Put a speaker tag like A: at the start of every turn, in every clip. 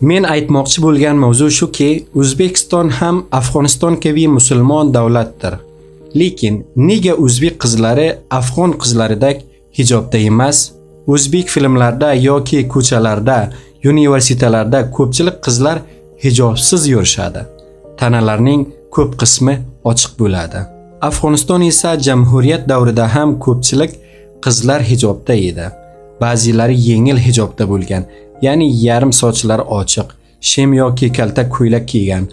A: Men aytmoqchi bo'lgan mavzu shuki, O'zbekiston ham Afg'oniston kabi musulmon davlatdir. Lekin nega o'zbek qizlari afg'on qizlaridek hijobda emas? O'zbek filmlarda yoki ko'chalarda, universitetlarda ko'pchilik qizlar hijobsiz yurishadi. Tanalarining ko'p qismi ochiq bo'ladi. Afg'oniston esa jamhuriyat davrida ham ko'pchilik qizlar hijobda edi. Ba'zilari yengil hijobda bo'lgan, ya'ni yarim sochlari ochiq, shem yoki kalta ko'ylak kiygan,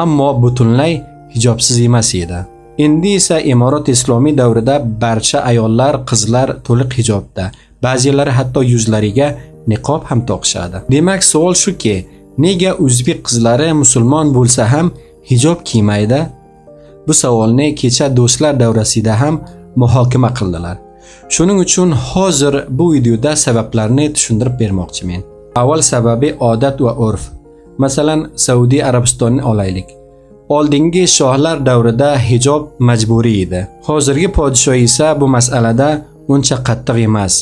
A: ammo butunlay hijobsiz emas edi. Endi esa Imorat Islomiy davrida barcha ayollar, qizlar to'liq hijobda. Ba'zilari hatto yuzlariga niqob ham taqishadi. Demak, savol shuki, nega o'zbek qizlari musulmon bo'lsa ham hijob kiymaydi? Bu savolni kecha do'stlar davrasida ham muhokama qildilar. Shuning uchun hozir bu videoda sabablarni tushuntirib bermoqchimen. Avval sababi odat va urf. Masalan, Saudiya Arabistonni olaylik. Oldingi shohlar davrida hijob majburiy edi. Hozirgi podshoh esa bu masalada uncha qattiq emas.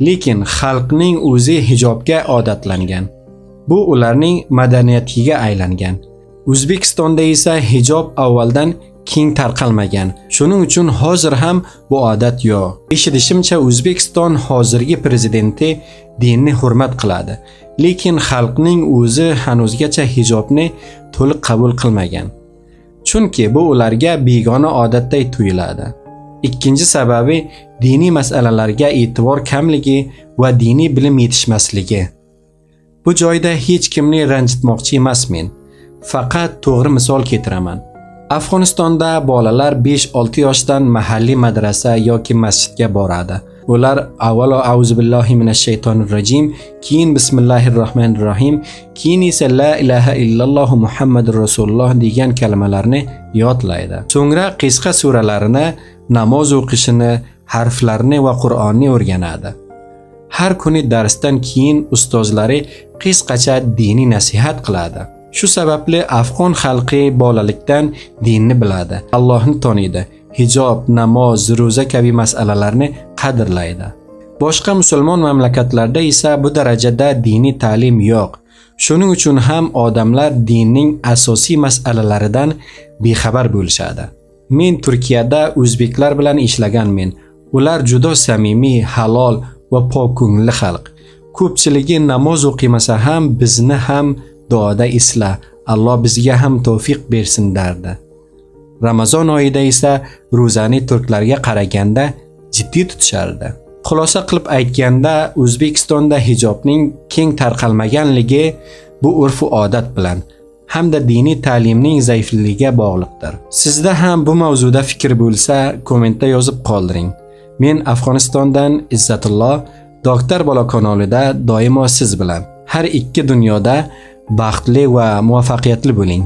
A: Lekin xalqning o'zi hijobga odatlangan. Bu ularning madaniyatiga aylangan. O'zbekistonda esa hijob avvaldan keng tarqalmagan. Shuning uchun hozir ham bu odat yo'q. Eshitishimcha, O'zbekiston hozirgi prezidenti dinni hurmat qiladi. Lekin xalqning o'zi hanuzgacha hijobni to'liq qabul qilmagan. Chunki bu ularga begona odatday tuyuladi. Ikkinchi sababi diniy masalalarga e'tibor kamligi va diniy bilim yetishmasligi. Bu joyda hech kimni ranjitmoqchi emasmen. Faqat to'g'ri misol keltiraman. Afg'onistonda bolalar 5-6 yoshdan mahalliy madrasa yoki masjidga boradi. Ular avvalo auzubillahi minash shaytonir rojim, keyin bismillahir rohmanir rohim, keyin esa la ilaha illalloh muhammadur rasululloh degan kalimalarni yodlaydi. So'ngra qisqa suralarini, namoz o'qishini, harflarni va Qur'onni o'rganadi. Har kuni darsdan keyin ustozlari qisqacha diniy nasihat qiladi. Shu sababli afg'on xalqi bolalikdan dinni biladi, Allohni taniydi, hijob, namoz, ro'za kabi masalalarni qadrlaydi. Boshqa musulmon mamlakatlarda esa bu darajada diniy ta'lim yo'q. Shuning uchun ham odamlar dinning asosiy masalalaridan bexabar bo'lishadi. Men Turkiyada o'zbeklar bilan ishlaganmen. Ular juda samimiy, halol va pok ko'ngilli xalq. Ko'pchiligi namoz o'qimasa ham bizni ham duoda esla, Alloh bizga ham tavfiq bersin derdi. Ramazon oyida esa ro'zani turklarga qaraganda jiddiy tutishardi. Xulosa qilib aytganda, O'zbekistonda hijobning keng tarqalmaganligi bu urf va odat bilan hamda diniy ta'limning zaifligiga bog'liqdir. Sizda ham bu mavzuda fikr bo'lsa, kommentda yozib qoldiring. Men Afg'onistondan Izzatulloh, Doktor Bola kanalida doimo siz bilan. Har ikki dunyoda baxtli va muvaffaqiyatli bo'ling.